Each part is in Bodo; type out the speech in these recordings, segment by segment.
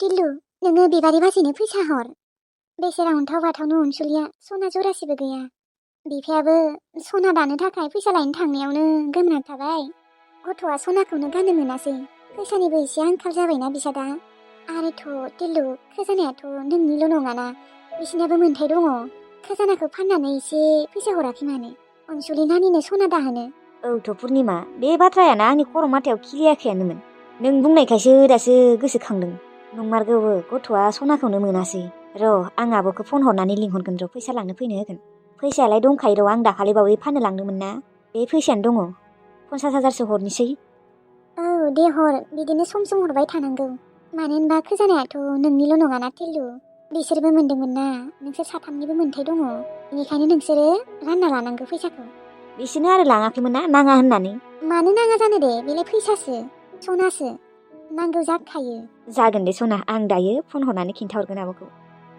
टिल्लु, नोङो बिबारि बाजैनो फैसा हर। बेसे राउन्थाव बाथावनो अनसुलिया सना जरासेबो गैया। बिफायाबो सना दानो थाखाय फैसा लायनो थांनायावनो गोमना थाबाय। गथ'आ सनाखौनो गाननो मोनासै। फैसानिबो एसे आंखाल जाबायना बिसादा। आरोथ' टिल्लु, खजानायाथ' नोंनिल' नङाना, बिसिनाबो मोन्थाय दङ। खजानाखौ फाननानै एसे फैसा हराखै मानो? अनसुलि नानिनो सना दाहोनो। औथ' पुर्निमा, बे बाथ्रायानो आंनि खर' माथायाव खिलियाखैयानोमोन। नों बुंनायखायसो दासो गोसोखांदों। नंमारगौबो, गथ'आ सनाखौनो मोनासै। र' आं आब'खौ फन हरनानै लिंहरगोन र' फैसा लांनो फैनो होगोन। फैसायालाय दंखायो र', आं दाखालि बावै फाननो लांदोंमोन ना, बे फैसायानो दङ। 50,000सो हरनोसै। औ दे हर, बिदिनो सम सम हरबाय थानांगौ। मानो होनबा खजानायाथ' नोंनिल' नङाना टिल्लु। बिसोरबो मोनदोंमोन ना, नोंसोर साथामनिबो मोन्थाय दङ। बेनिखायनो नोंसोरो रानना लानांगौ फैसाखौ। बिसोरनो आरो लाङाखैमोन ना, नाङा होननानै। मानो नाङा जानो दे, बेलाय फैसासो, सनासो। नांगौ जाखायो। जागोन दे सना, आं दायो फन हरनानै खिन्थाहरगोन आब'खौ।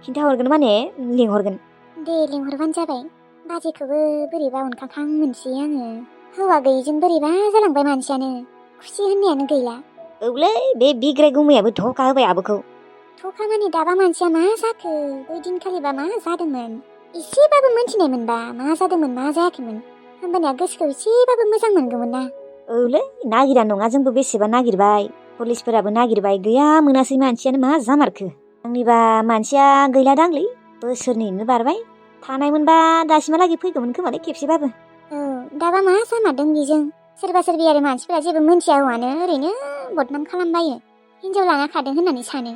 खिन्थाहरगोन माने लिंहरगोन। दे लिंहरबानो जाबाय। बाजैखौबो बोरैबा अनखांखां मोनसै आङो। हौवा गैयिजों बोरैबा जालांबाय मानसियानो। खुसि होननायानो गैला। औलै, बे बिग्राय गुमैयाबो धका होबाय आब'खौ। धका माने दाबा मानसिया मा जाखो? बै दिनखालिबा मा जादोंमोन? एसेबाबो मोनथिनाय मोनबा मा जादोंमोन मा जायाखैमोन, होमबानिया गोसोखौ एसेबाबो मोजां मोनगौमोन ना। औलै, नागिरा नङा, जोंबो बेसेबा नागिरबाय। पुलिसफोराबो नागिरबाय, गैया मोनासै। मानसियानो मा जामारखो? आंनिबा मानसिया गैलादांलै, बोसोरनैनो बारबाय। थानायमोनबा दासिमहालागै फैगौमोन खोमालै खेबसेबाबो। औ, दाबा मा जामारदों बेजों? सोरबा सोरबि आरो मानसिफोरा जेबो मोनथिया हौवानो ओरैनो बदनाम खालामबायो। हिनजाव लाना खारदों होननानै सानो।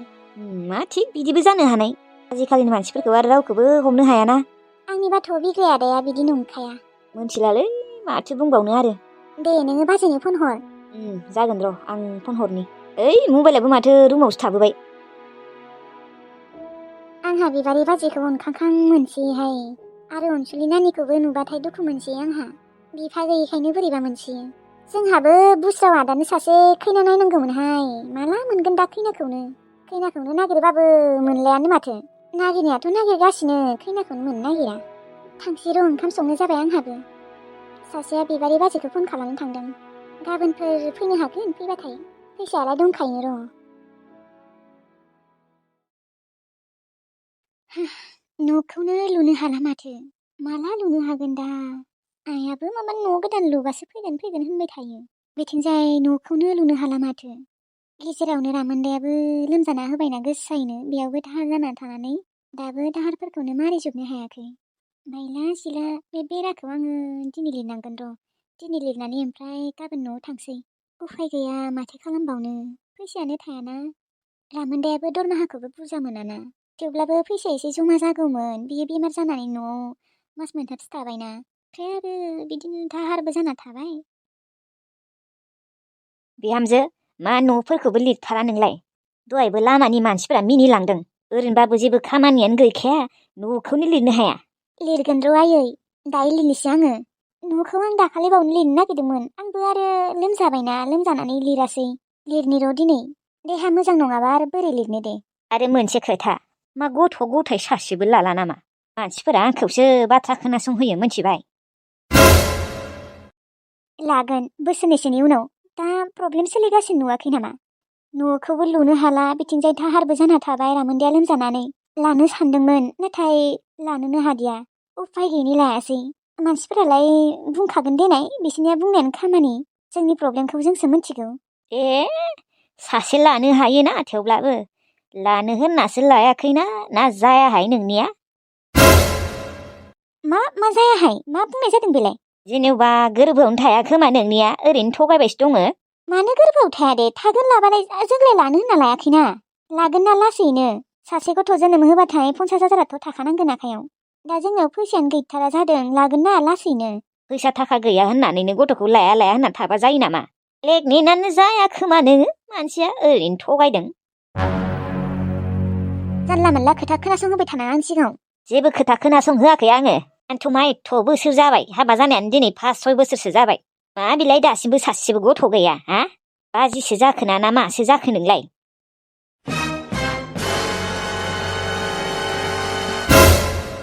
मा थिग बिदिबो जानो हानाय। आजिखालिनि मानसिफोरखौ आरो रावखौबो हमनो हायाना। आंनिबाथ' बिग्राय आदाया बिदि नंखाया। मोनथिलालै, माथो बुंबावनो आरो। दे नोङो बाजैनो फन हर। जागोन र', आं फन हरनि। ओइ, मबाइलाबो माथो रुमावसो थाबोबाय। आंहा बिबारि बाजैखौ अनखांखां मोनसैहाय। आरो अनसुलि नानिखौबो नुबाथाय दुखु मोनसै आंहा। बिफा गैयिखायनो बोरैबा मोनसै। जोंहाबो बुस्राव आदानो सासे खैना नायनांगौमोनहाय। माला मोनगोन दा खैनाखौनो? खैनाखौनो नागिरबाबो मोनलायानो माथो। नागिरनायाथ' नागिरगासिनो, खैनाखौनो मोननो नागिरा। थांसै र', ओंखाम संनो जाबाय आंहाबो। सासेया बिबारि बाजैखौ फन खालामनो थांदों। गाबोनफोर फैनो हागोन, फैबाथाय। फैसायालाय दंखायो र'। न'खौनो लुनो हाला माथो। माला लुनो हागोन दा? आइयाबो माबा न' गोदान लुबासो फैगोन फैगोन होनबाय थायो। बेथिंजाय न'खौनो लुनो हाला माथो। गेजेरावनो रामोन्दायाबो लोमजाना होबायना गोसायैनो, बेयावबो दाहार जाना थानानै दाबो दाहारफोरखौनो मारिजोबनो हायाखै। बायला जिला बे बेराखौ आङो दिनै लिरनांगोन र'। दिनै लिरनानै ओमफ्राय गाबोन न'आव थांसै। उफाय गैया, माथो खालामबावनो। फैसायानो थायाना। रामोन्दायाबो दरमाहाखौबो बुरजा मोनाना। थेवब्लाबो फैसा एसे जमा जागौमोन। बियो बेमार जानानै न'आव मास मोनथामसो थाबायना। ओमफ्राय आरो बिदिनो दाहारबो जाना थाबाय। बिहामजो, मा न'फोरखौबो लिरथारा नोंलाय? दहायबो लामानि मानसिफोरा मिनिलांदों। ओरैनोबाबो जेबो खामानियानो गैखाया, न'खौनो लिरनो हाया। लिरगोन र' आयै, दायो लिरनोसै आङो। न'खौ आं दाखालि बावनो लिरनो नागिरदोंमोन। आंबो आरो लोमजाबायना, लोमजानानै लिरासै। लिरनि र' दिनै। देहा मोजां नङाबा आरो बोरै लिरनो दे। आरो मोनसे खोथा, मा गथ' गथाय सासेबो लाला नामा? मानसिफोरा आंखौसो बाथ्रा खोनासंहोयो, मोनथिबाय? लागोन, बोसोरनैसोनि उनाव। दा प्रब्लेम सोलिगासिनो नुवाखै नामा? न'खौबो लुनो हाला, बिथिंजाय दाहारबो जाना थाबाय रामोन्दाया लोमजानानै। लानो सानदोंमोन, नाथाय लानोनो हादिया। उफाय गैयिनि लायासै। मानसिफोरालाय बुंखागोन देनाय, बिसोरनिया बुंनायानो खामानि। जोंनि प्रब्लेमखौ जोंसो मिथिगौ। सासे लानो हायोना, थेवब्लाबो लानो होननासो लायाखैना, ना जायाहाय नोंनिया? मा जायाहाय? मा बुंनाय जादों बेलाय? जेनेबा गोरबोआवनो थाया खोमा नोंनिया, ओरैनो थगायबायसो दङ। मानो गोरबोआव थाया दे, थागोन लाबालाय जोंलाय लानो होनना लायाखैना। लागोन ना लासैनो। सासे गथ' जोनोम होबाथाय 50,000आथ' थाखानांगोन आखायाव। दा जोंनाव फैसायानो गैथारा जादों, लागोन ना लासैनो। फैसा थाखा गैया होननानैनो गथ'खौ लाया लाया होनना थाबा जायो नामा? प्रेगनेन्टआनो जाया खोमा नोङो, मानसिया ओरैनो थगायदों। जानला मोनला खोथा खोनासंहोबाय थानाङा आंनि सिगाङाव। जेबो खोथा खोनासंहोआखै आङो। आंथ' मा एथ' बोसोर जाबाय, हाबा जानायानो दिनै 5-6 बोसोरसो जाबाय। मा बिलाय दासिमबो सासेबो गथ' गैया, हा? बाजिसो जाखोना ना मासो जाखो नोंलाय?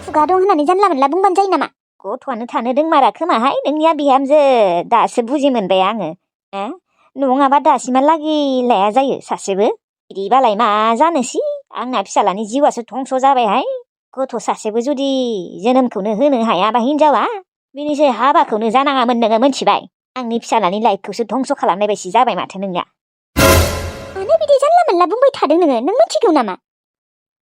खुगा दं होननानै जानला मोनला बुंबानो जायो नामा? गथ'आनो थानो रोंमारा खोमाहाय नोंनिया बिहामजो, दासो बुजि मोनबाय आङो। नङाबा दासिमहालागै लाया जायो सासेबो? बिदिबालाय मा जानोसै आंना फिसालानि जिउआसो धंस जाबायहाय गथ' सासेबो जुदि जोनोमखौनो होनो हायाबा हिनजावा बिनिसै हाबाखौनो जानाङामोन नोङो मोनथिबाय आंनि फिसालानि लाइफखौसो धंस खालामनाय बायदि जाबाय माथो नोंनिया मानो बिदि जानला मोनला बुंबाय थादों नोङो नों मिथिगौ नामा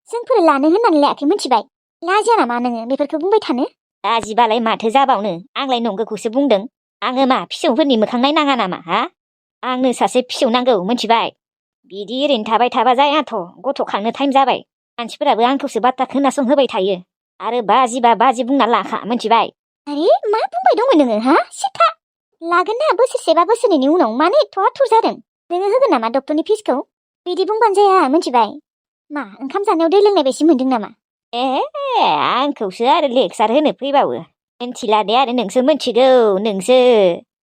जोंफोर लानो होननानै लायाखै मिथिबाय लाजिया नामा नोङो बेफोरखौ बुंबाय थानो लाजिबालाय माथो जाबावनो आंलाय नंगौखौसो बुंदों आङो मा फिसौफोरनि मोखां नायनाङा नामा हा आंनो सासे फिसौ नांगौ मिथिबाय बिदि ओरैनो थाबाय थाबा जायाथ' गथ' खांनो टाइम जाबाय मानसिफोराबो आंखौसो बाथ्रा खोनासंहोबाय थायो आरो बाजिबा बाजि बुंना लाखा मिथिबाय आरे मा बुंबाय दङ नोङो हा सिथा लागोन ना बोसोरसेबा बोसोरनैनि उनाव मानो एथ' आथुर जादों नोङो होगोन नामा डक्टरनि फिसखौ बिदि बुंबानो जाया मिथिबाय मा ओंखाम जानायाव दै लोंनाय बायदि मोनदों नामा आंखौसो आरो लेक्सार होनो फैबावो मिन्थिला दे आरो नोंसो मिन्थिगौ नोंसो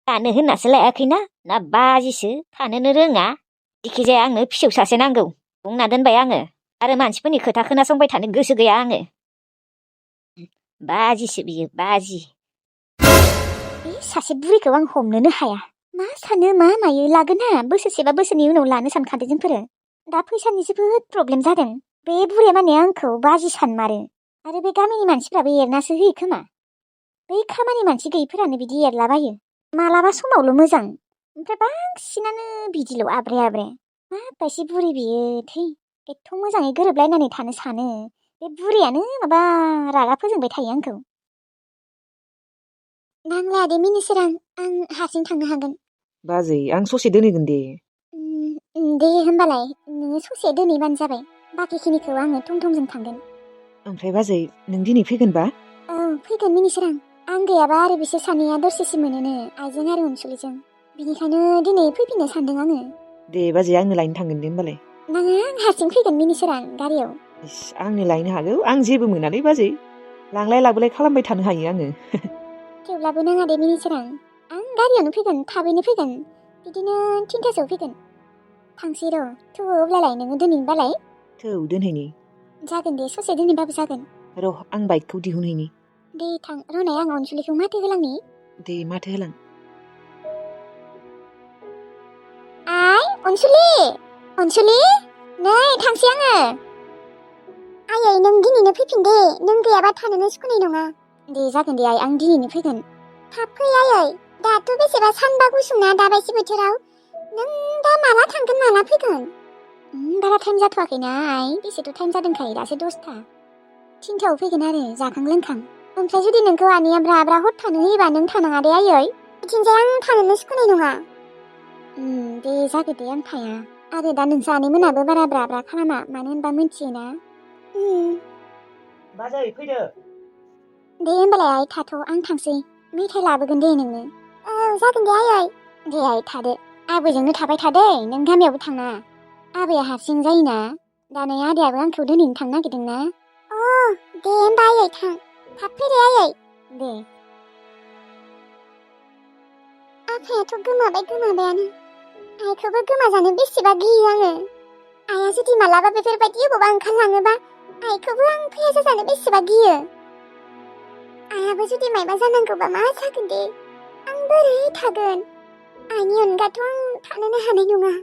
थानो होननासो लायाखैना ना बाजिसो थानोनो रोङा जिखिजाया आंनो फिसौ सासे नांगौ बुंना दोनबाय आङो आरो मानसिफोरनि खोथा खोनासंबाय थानो गोसो गैया आङो बाजिसो बियो बाजि बे सासे बुरैखौ आं हमनोनो हाया मा सानो मा मायो लागोन ना बोसोरसेबा बोसोरनि उनाव लानो सानखादों जोंफोरो दा फैसानि जोबोद प्रब्लेम जादों बे बुरैया माने आंखौ बाजि सानमारो आरो बे गामिनि मानसिफ्राबो एरनासो होयो खोमा बै खामानि मानसि गैयिफोरानो बिदि एरलाबायो मालाबा समावल' मोजां ओमफ्राय बांसिनानो बिदिल' आब्रे आब्रे मा बायसि बुरै बियो थै एथ' मोजाङै गोरोबलायनानै थानो सानो बे बुरैयानो माबा रागा फोजोंबाय थायो आंखौ नांलाया दे मिनिसोरां आं हारसिं थांनो हागोन बाजै आं ससे दोनहैगोन दे दे होमबालाय नोङो ससे दोनहैबानो जाबाय बाखिखिनिखौ आङो टमटमजों थांगोन ओमफ्राय बाजै नों दिनै फैगोनबा औ फैगोन मिनिसोरां आं गैयाबा आरो बिसोर सानैया दसेसो मोनोनो आइजों आरो अनसुलिजों बिनिखायनो दिनै फैफिननो सानदों आङो दे बाजै आंनो लायनो थांगोन दे होमबालाय नाङा आं हारसिं फैगोन मिनिसोरां गारियाव इस आंनो लायनो हागौ आं जेबो मोनालै बाजै लांलाय लाबोलाय खालामबाय थानो हायो आङो थेवब्लाबो नाङा दे मिनिसोरां आं गारियावनो फैगोन थाबैनो फैगोन बिदिनो 3थासोआव फैगोन थांसै र' थौ अब्लालाय नोङो दोनहैबालाय थौ दोनहैनि जागोन दे ससे दोनहैबाबो जागोन र' आं बाइकखौ दिहुनहैनि दे थां रनाय आं अनसुलिखौ माथो होलांनि दे माथो होलां आइ अनसुलि अनसुलि नै थांसै आङो आयै नों दिनैनो फैफिन दे नों गैयाबा थानोनो सुखुनाय नङा दे जागोन दे आइ आं दिनैनो फैगोन थाब फै आयै दाथ' बेसेबा सानबा गुसुना दाबायदि बोथोराव नों दा माला थांगोन माला फैगोन बारा टाइम जाथ'वाखैना आइ बेसेथ' टाइम जादोंखाय दासो 10था 3थायाव फैगोन आरो जाखां लोंखां ओमफ्राय जुदि नोंखौ आनैया ब्रा ब्रा हर थानो होयोबा नों थानाङा दे आयै बिथिंजाय आं थानोनो सुखुनाय नङा दे जागोन दे आं थाया आरो दा नोंसा आनैमोनाबो बारा ब्रा ब्रा खालामा मानो होनबा मिथियोना बाजै फैदो दे होमबालाय आइ थाथ' आं थांसै मेथाइ लाबोगोन दे नोंनो औ जागोन दे आयै दे आइ थादो आबैजोंनो थाबाय थादे नों गामियावबो थाङा आबैया हारसिं जायोना दानै आदैयाबो आंखौ दोनहैनो थांनो नागिरदोंना दे होमबा आयै थां थाब फैदे आयै दे आफायाथ' गोमाबायानो आइखौबो गोमाजानो बेसेबा गियो आङो आइया जुदि मालाबा बेफोरबायदि अबावबा ओंखारलाङोबा आइखौबो आं फैया जाजानो बेसेबा गियो आइयाबो जुदि मायबा जानांगौबा मा जागोन दे आं बोरै थागोन आइनि अनगाथ' आं थानोनो हानाय नङा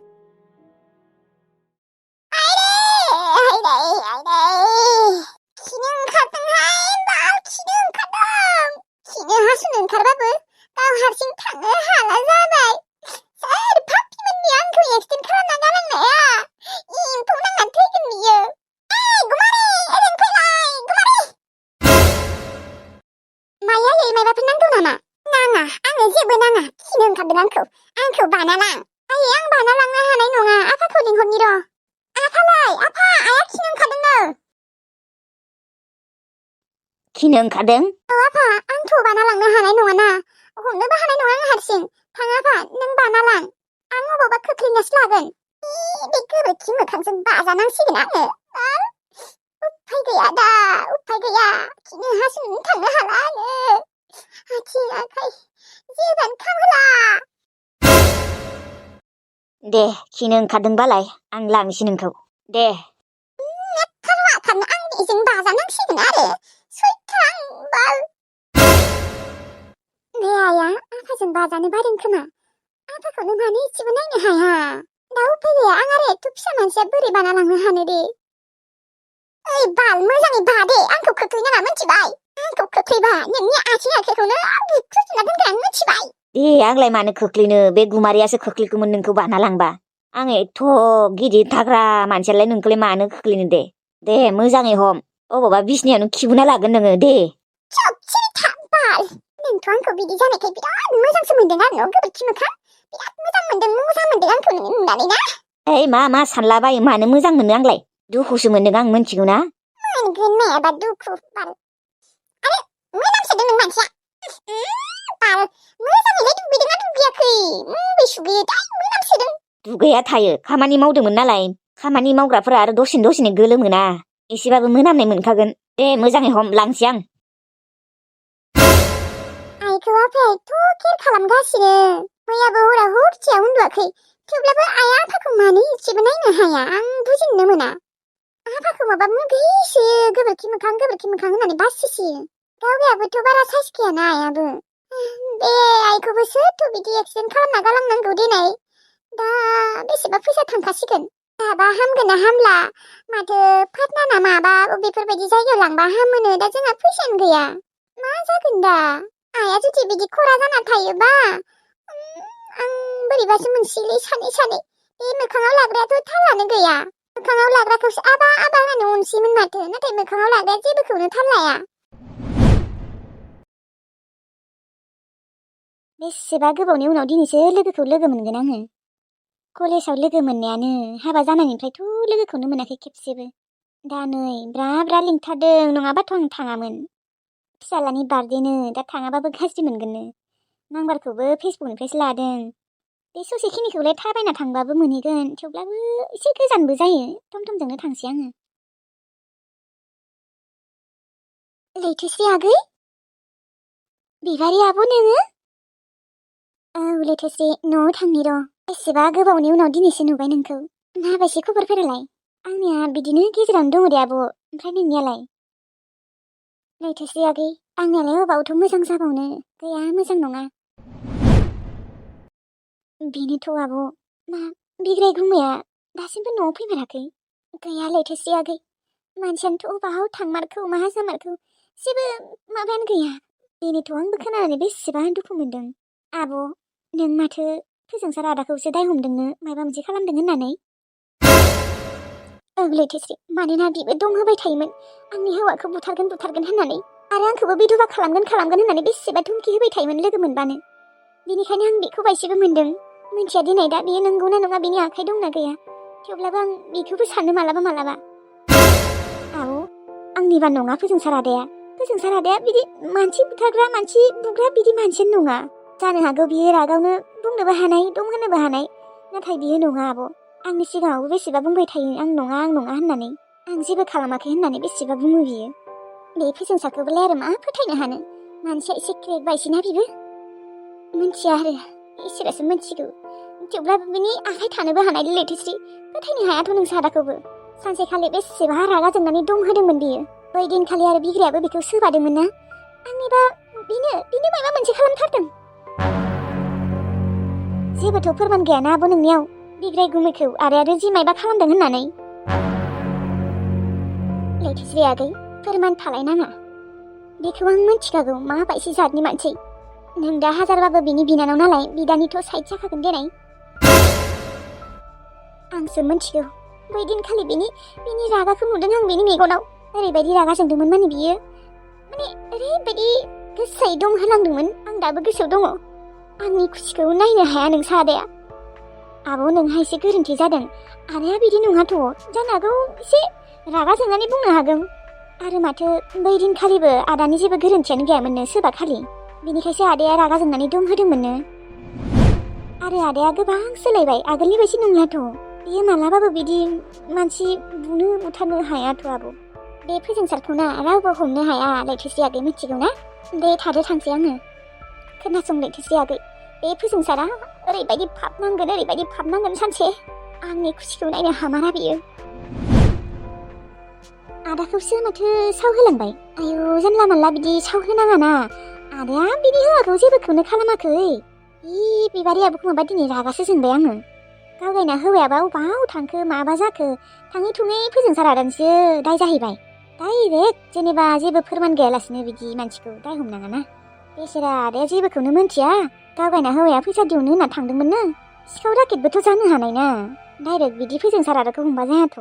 खिनो हासुनो ओंखारबाबो गाव हारसिं थांनो हाला जाबाय सोर पापिमोननि आंखौ एक्सटेन्ड खालामना गालांनाया एम्फौ नांना थैगोन बियो गुमारि ओरैनो फैलाय गुमारि मायायै मायबाफोर नांगौ नामा नाङा आंनो जेबो नाङा खिनो ओंखारदों आंखौ बाना लां आयै आं बाना लांनो हानाय नङा आफाखौ लिंहरनि र' आफालाय आफा आइया खिनो ओंखारदोंनो खिनो ओंखारदों औ आफा आंथ' बाना लांनो हानाय नङाना हमनोबो हानाय नङा आं हारसिं थां आफा नों बाना लां आं अबावबा खोख्लैनासो लागोन बे गोबोरखि मोखांजों बाजानांसिगोन आङो उफाय गैया खिनो हासुनो थांनो हाला आङो आथिं आखाइ जेबोआनो खामला दे खिनो ओंखारदोंबालाय आं लांनोसै नोंखौ दे थांनो आं बेजों बाजानांसिगोन आरो सैथां बाल बे आइया आफाजों बाजानो बादों खोमा आफाखौनो मानो एसेबो नायनो हाया दा उफाय गैया आं आरो एथ' फिसा मानसिया बोरै बाना लांनो हानो दे। ओइ बाल मोजाङै बा दे आंखौ खोख्लैनाङा मिथिबाय। आंखौ खोख्लैबा नोंनि आथिं आखाइखौनो बुख्रुबजोबना दोनगोन मिथिबाय। दे आंलाय मानो खोख्लैनो, बे गुमारियासो खोख्लैगौमोन नोंखौ बाना लांबा। आं एथ' गिदिर थाग्रा मानसियालाय नोंखौलाय मानो खोख्लैनो दे मोजाङै हम, अबावबा बिसनायावनो खिबुना लागोन नोङो दे। चुप सिरि था बाल। नोंथ' आंखौ बिदि जानायखाय बिराद मोजांसो मोनदों आरो न' गोबोरखि मोखां। बिराद मोजां मोनदों आंखौ नोङो नुनानै ना। ओइ मा सानलाबायो, मानो मोजां मोनो आंलाय? दुखुसो मोनदों आं मिथिगौ ना। मोनगोन मायाबा दुखु बाल। आरो मोनामसोदों नों मानसिया। बाल मोजाङैलाय दुगैदोंना दुगैयाखै? बबे सुगैयोथाय मोनामसोदों। दुगैया थायो, खामानि मावदोंमोन नालाय। खामानि मावग्राफोरा आरो दसेनो गोलोमोना, एसेबाबो मोनामनाय मोनखागोन। दे मोजाङै हम, लांसै आं। आइखौ आफाया एथ' केयार खालामगासिनो। मैयाबो हराव हरसेयाव उन्दुआखै। थेवब्लाबो आइया आफाखौ मानो एसेबो नायनो हाया आं बुजिनो मोना। आफाखौ माबा मुगैसो गोबोरखि मोखां होननानै बासिसोयो। गावगायाबोथ' बारा साइस गैयाना आइयाबो। बे आइखौबो सोरथ' बिदि एक्सिडेन्ट खालामना गालांनांगौ देनाय। दा बेसेबा फैसा थांखासिगोन। दाबा हामगोन ना हामला, माथो फाटना ना माबा बेफोरबायदि जायगायाव लांबा हामोनो। दा जोंहा फैसायानो गैया। मा जागोन दा? आइया जुदि बिदि खरा जाना थायोबा आं बोरैबासो मोनसैलै सानै। बे मोखाङाव लाग्रायाथ' थालानो गैया। मोखाङाव लाग्राखौसो आबा होननानै अनसैमोन माथो, नाथाय मोखाङाव लाग्राया जेबोखौनो थाल लाया। बेसेबा गोबावनि उनाव दिनैसो लोगोखौ लोगो मोनगोन आङो। कलेजाव लोगो मोननायानो, हाबा जानायनिफ्रायथ' लोगोखौनो मोनाखै खेबसेबो। दा नै ब्रा लिंथारदों, नङाबाथ' आं थाङामोन। फिसालानि बार्थडेनो, दा थाङाबाबो गाज्रि मोनगोननो। नाम्बारखौबो फेसबुकनिफ्रायसो लादों। बे ससेखिनिखौलाय थाबायना थांबाबो मोनहैगोन, थेवब्लाबो एसे गोजानबो जायो। टमटमजोंनो थांसै आङो। लैथोस्रि आगै? बिबारि आब' नोङो? औ लैथोस्रि, न'आव थांनि र'। बेसेबा गोबावनि उनाव दिनैसो नुबाय नोंखौ। माबायसि खबरफोरालाय? आंनिया बिदिनो गेजेरावनो दङ दे आब'। ओमफ्राय नोंनियालाय? लैथोस्रि आगै, आंनियालाय अबावथ' मोजां जाबावनो, गैया मोजां नङा। बेनोथ' आब', मा बिग्राय गुमैया दासिमबो न'आव फैमाराखै? गैया लैथोस्रि आगै, मानसियानोथ' अबाव थांमारखौ माहा जामारखौ जेबो माबायानो गैया। बेनोथ' आंबो खोनानानै बेसेबा दुखु मोनदों। आब', नों माथो फोजोंसार आदाखौसो दाय हमदोंनो माबा मोनसे खालामदों होननानै? औ लैथोस्रि, मानोना बिबो दम होबाय थायोमोन आंनि हौवाखौ बुथारगोन होननानै, आरो आंखौबो बिधवा खालामगोन होननानै बेसेबा धुमखि होबाय थायोमोन लोगो मोनबानो। बेनिखायनो आं बेखौ बायसेबो मोनदों। मिन्थिया दिनै दा बेयो नंगौना नङा, बेनि आखाइ दंना गैया। थेवब्लाबो आं बेखौबो सानो मालाबा। आब', आंनिबा नङा फोजोंसार आदाया बिदि मानसि बुथारग्रा मानसि बुग्रा बिदि मानसियानो नङा। जानो हागौ बियो रागावनो बुंनोबो हानाय, दम होनोबो हानाय, नाथाय बियो नङा आब'। आंनि सिगाङावबो बेसेबा बुंबाय थायो आं नङा होननानै, आं जेबो खालामाखै होननानै बेसेबा बुङो बियो। बे फोजोंसारखौबोलाय आरो मा फोथायनो हानो, मानसिया एसे क्रेक बायसिना बिबो। मिन्थिया आरो, इसोरासो मिन्थिगौ। थेवब्लाबो बिनि आखाइ थानोबो हानाय लैथोस्रि, फोथायनो हायाथ' नों सादाखौबो। सानसेखालि बेसेबा रागा जोंनानै दम होदोंमोन बियो। बै दिनखालि आरो बिग्रायाबो बेखौ सोबादोंमोन ना। आंनिबा बिनो माबा मोनसे खालामथारदों। जेबोथ' फोरमान गैयाना आब' नोंनियाव बिग्राय गुमैखौ आदायानो जि मायबा खालामदों होननानै? लैथोस्रि आगै, फोरमान थालायनाङा। बेखौ आं मिन्थिखागौ माबायदि जातनि मानसि। नों दा हाजारबाबो बिनि बिनानाव नालाय, बिदानिथ' साइड जाखागोन देनाय। आंसो मिन्थिगौ, बै दिनखालि बिनि रागाखौ नुदों आं बिनि मेगनाव। ओरैबायदि रागा जोंदोंमोन माने बियो, ओरैबायदि गोसायै दम होलांदोंमोन, आं दाबो गोसोआव दङ। आंनि खुसिखौ नायनो हाया नोंसा आदाया। आब' नोंहा एसे गोरोन्थि जादों, आदाया बिदि नङाथ'। जानो हागौ एसे रागा जोंनानै बुंनो हागौ। आरो माथो बै दिनखालिबो आदानि जेबो गोरोन्थियानो गैयामोननो सोरबा खालि। बिनिखायसो आदाया रागा जोंनानै दम होदोंमोननो। आरो आदाया गोबां सोलायबाय, आगोलनि बायदि नंलाथ'। बियो मालाबाबो बिदि मानसि बुथारनो हायाथ' आब'। बे फोजोंसारखौ ना रावबो हमनो हाया लैथोस्रि आगै, मिथिगौ ना? दे थादो थांसै आङो। खोनासं लैथोस्रि आगै, बे फोजोंसारा ओरैबायदि फाप नांगोन सानसे, आंनि खुसिखौ नायनो हामारा बियो। आदाखौसो माथो साव होलांबाय। आयु जानला मानला बिदि साव होनाङाना। आदाया बिनि हौवाखौ जेबोखौनो खालामाखै। बिबारि आब'खौ माबा दिनै रागासो जोंबाय आङो। गावगायना हौवायाबा अबाव थांखो माबा जाखो थाङै थुङै फोजोंसारादानसो दाय जाहैबाय। डाइरेक्ट जेनेबा जेबो फोरमान गैयालासिनो बिदि मानसिखौ दाय हमनाङाना। बेसेरा आदाया जेबोखौनो मोनथिया गावगायना हौवाया फैसा दिहुननो होनना थांदोंमोननो। सिखाव दाकेटबोथ' जानो हानाय ना। डाइरेक्ट बिदि फोजोंसार आदाखौ हमबा जायाथ'।